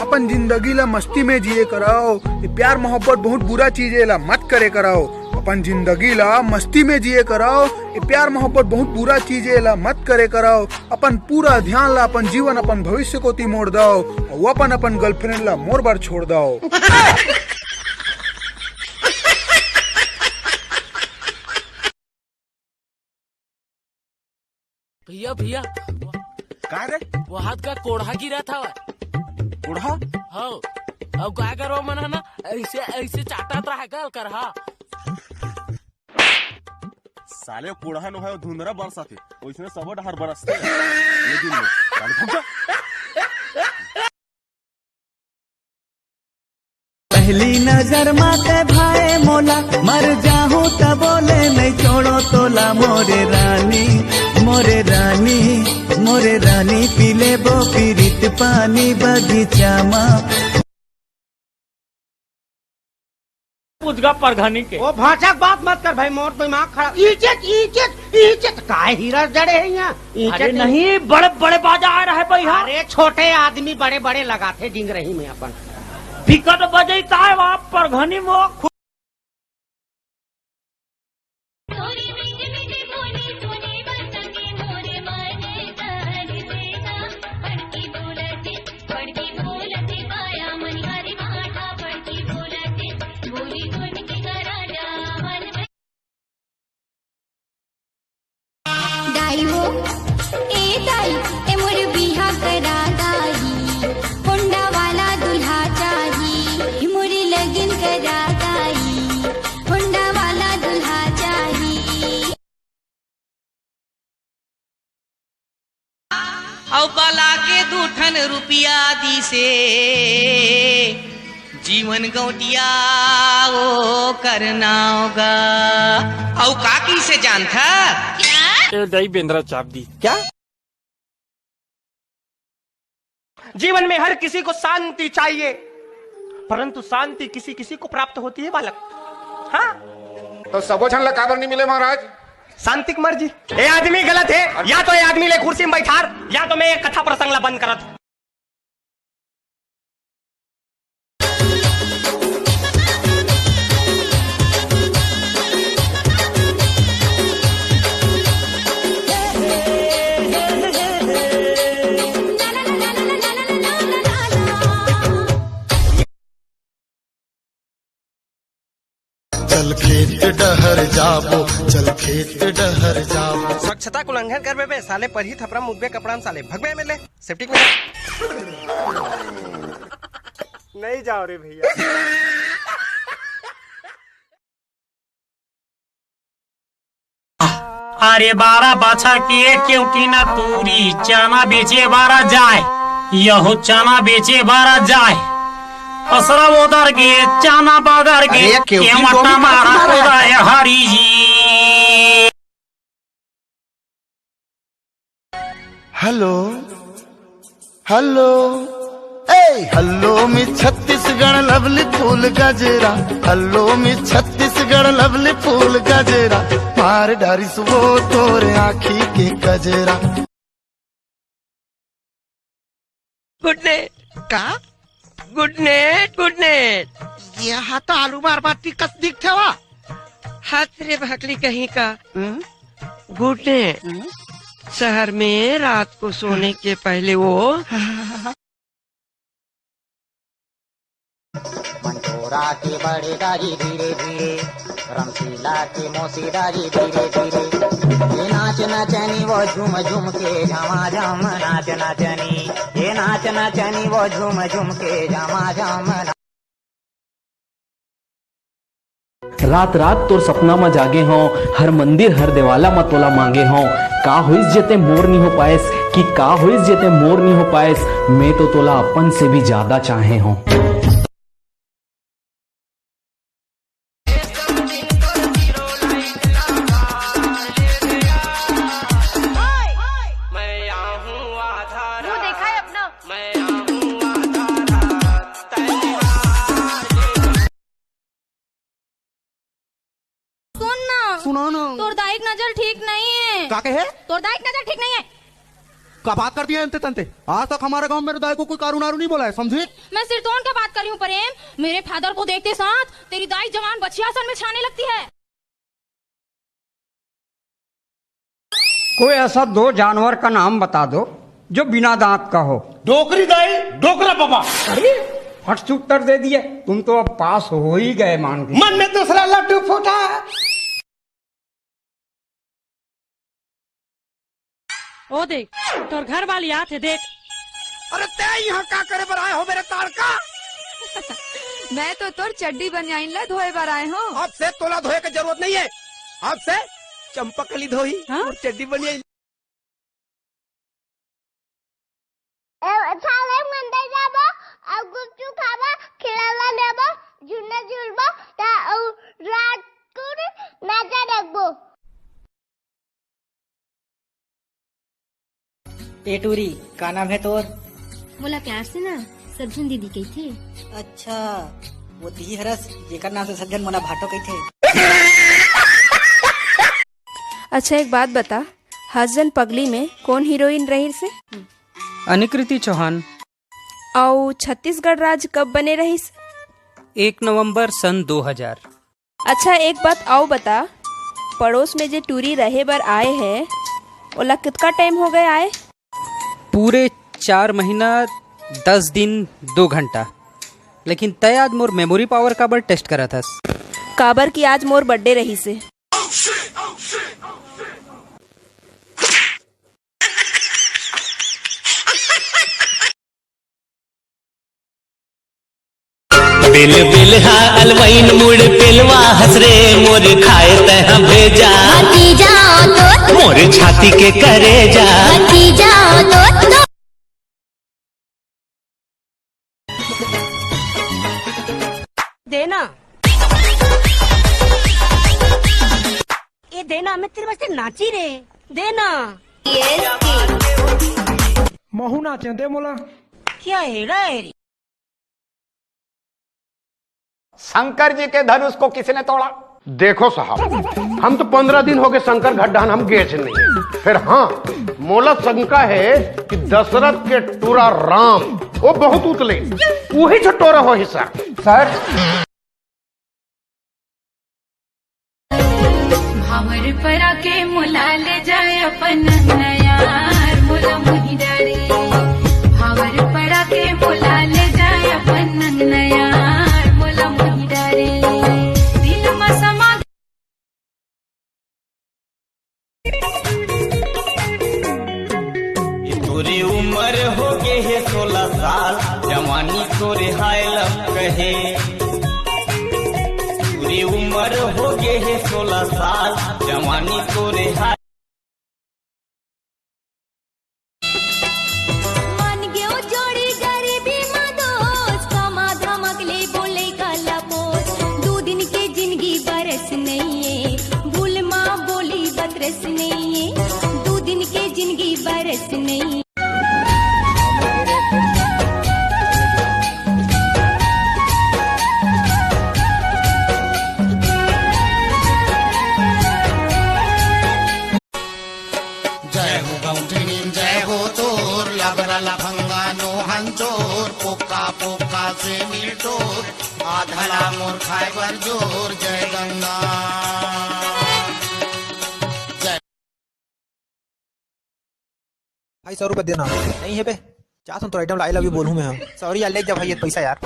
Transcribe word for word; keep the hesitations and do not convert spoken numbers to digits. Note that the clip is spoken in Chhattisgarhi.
अपन जिंदगी ला मस्ती में जिए कराओ, ये प्यार मोहब्बत बहुत बुरा चीज है, एला मत करे कराओ। अपन जिंदगी ला मस्ती में जिए कराओ, ये प्यार मोहब्बत बहुत बुरा चीज है, एला मत करे कराओ। अपन पूरा ध्यान ला अपन जीवन, अपन भविष्य कोति मोड़ दव, अउ अपन, अपन गर्लफ्रेंड ला मोर बर छोड़ दव। भैया, भैया, का रे? वो हाथ का कोढ़ा गिरा था। कोढ़ा? हाँ। अब गाय गरवा मन है ना, ऐसे, ऐसे चाटत रहा गल कर, हाँ। साले कोढ़ा नो है, धुंधरा बरसात है, वैसने सब डहर बरसथे। ये दिन में, साले भूख जा। पहली नजर मा ते भाए मोला, मर जाहूं तबो ले नहीं छोड़ो तोला, मोरे रानी, मोरे रानी, मोरे रानी, पी लेबो पीरित पानी बगीचा मा। पुजगा परघनी के। वो भांचा के बात मत कर भाई, मोर दिमाग खराब। इज्जत, इज्जत, इज्जत, काय हीरा जड़े है यहाँ? अरे इज्जत नहीं, बड़े बड़े बाजा आ रहा है भाई, हाँ। अरे छोटे आदमी बड़े बड़े लगाथे डिंग रही में अपन। बिकट बजई काय वा परघनी मो खु- दाई हो, ए दाई, ए मोर बिहा करा दाई, होंडा वाला दूल्हा चाही, ए मोर लगिन करा दाई, होंडा वाला दूल्हा चाही। अउ बला के दू ठन रुपया दिसे, जीवन गौटिया ओ कर नाव गा। अउ का किसे जानथा? ए दई बेंदरा चाप दी। क्या? जीवन में हर किसी को शांति चाहिए, परंतु शांति किसी किसी को प्राप्त होती है बालक। हाँ। तो सबो झन ला काबर नहीं मिले महाराज? शांति कुमार जी, ए आदमी गलत है, या तो ए आदमी ले कुर्सी में बैठार, या तो मैं ये कथा प्रसंग ला बंद करत। चल खेत डहर जाबो, चल खेत डहर जाबो। स्वच्छता के उल्लंघन करबे बे साले, परही थपरा मुदबे कपड़ा में साले, भगबे में ले, सेप्टिक में। नहीं जाओ रे भैया। अरे बारा बाछा के क्यों की ना तूरी, चना बेचे बारा जाए, यहो चना बेचे बारा जाए, असरा ओदर गे, चना बगर गे, अरे क्यों की केवटा गोभी मारा काट मारा है? उदय हरी जी। हेलो, हेलो, ए, हेलो मी छत्तीसगढ़ लवली फूल गजरा, हेलो मी छत्तीसगढ़ लवली फूल गजरा, मार डारिस वो तोर आँखी के कजरा। गुड नाइट। का? गुड नाइट, गुड नाइट। ये हा तो आलू मार बाटी कस दिखथे वा। हाथ रे भकली कहीं का। हम्म? गुड नाइट। हम्म? शहर में रात को सोने के पहले वो मंटोरा के बड़े दारी धीरे धीरे, रमशीला के मौसी दारी धीरे धीरे। ये नाच नचनी वो झूम झूम के झमा झम नाच नचनी, ये नाच नचनी वो झूम झूम के झमा झम। रात रात तोर सपना म जागे हंव, हर मंदिर हर देवाला म तोला मांगे हंव। का होइस जेते मोर नी हो पाएस, कि का होइस जेते मोर नी हो पाएस, मैं तो तोला अपन से भी ज्यादा चाहे हंव। सुन ना। सुनो ना। तोर दाई के नजर ठीक नहीं है। का कहे? तोर दाई के नजर ठीक नहीं है। का बात कर दिया अंते तंते? आज तक हमारे गांव में मेरे दाई को कोई कारू नारू नहीं बोला है, समझी? मैं सिरतोन का बात कर रही हूँ प्रेम। मेरे फादर को देखते साथ तेरी दाई जवान बछिया सन में छाने लगती है। कोई ऐसा दो जानवर का नाम बता दो जो बिना दांत का हो। डोकरी दाई, डोकरा बाबा। अरे, फट से उत्तर दे दिए। तुम तो अब पास हो ही गए मान के। मन में दूसरा लड्डू फूटा। ओ देख, तोर घर वाली आत हे, देख। अरे, तैं यहाँ का करे बर आए हो मेरे ताड़का? मैं तो तोर चड्डी बनियाइन ला धोए बर आए हो। अब से तोला धोए के जरूरत नहीं है। अब से चंपकली धोही हाँ? और चड्डी बनियाइन। ए, साले मंदिर जाबो, अब गुपचुप खाबो, खिलौना लेबो, झूलना झूलबो, ता अउ रात को नाचा देखबो। ए टूरी, का नाम है तोर? मोला प्यार से ना सब झन दीदी कहिथे। अच्छा, वो तिही हरस जेकर नाम से सब झन मोला भाटो कहिथे। अच्छा, एक बात बता, हसजन पगली में कौन हीरोइन रहिस हे? अनिकृति चौहान। अउ छत्तीसगढ़ राज कब बने रहिस? एक नवंबर सन दो हज़ार। अच्छा, एक बात अउ बता, पड़ोस में जे टूरी रहे बर आए हे, ओला कितका टाइम हो गए आए? पूरे चार महीना, दस दिन, दो घंटा। लेकिन तय आज मोर मेमोरी पावर काबर टेस्ट करत हस? काबर कि आज मोर बर्थडे रहिस हे। बिल बिल हा अलवैन मुड़ पेलवा हसरे मोर खाए तह भेजा भतीजा तो मोर छाती के करेजा भतीजा तो, तो। देना ये देना मैं तेरे वास्ते नाची रे। देना महू नाचे दे मोला। क्या हेड़ा है रे? शंकर जी के धनुष को किसने तोड़ा? देखो साहब, हम तो पंद्रह दिन हो गए शंकर घड्डान हम गेच नहीं है। फिर हाँ, मोला शंका है कि दशरथ के टूरा राम वो बहुत उतले, वही जो टोरा हो हिस्सा। सर, भावर पड़ा के मोला ले जाए अपन नयार मोला मुही डारे। भावर पड़ा के मोला ले जाए अपन नयार मोला मुही डारे। दिल मा समा तोरे उम्र हो गे हे सोलह साल, जवानी तोरे हाय लग कहे। तोरे उम्र हो गे हे सोलह साल, जवानी तोरे हाय। मन गेव जोड़ी गरीबी मा दोस्त, कमा धमक ले बोले काला पोस। दू दिन के जिंदगी बरस नहीं है, भूल मा बोली बतरस नहीं है। दू दिन के जिंदगी बरस नहीं। जय हो गौंडीन, जय हो तोर, लबरा लफंगा नो हंचोर, पोक्का पोक्का से मिलटोर, आधला मोर खाए बर जोर, जय गंगा। भाई, सौ रुपया देना। नहीं है बे, जा तुम तो आइटम आई लव यू बोलूँ मैं। सॉरी यार, ले जा भाई, ये पैसा यार।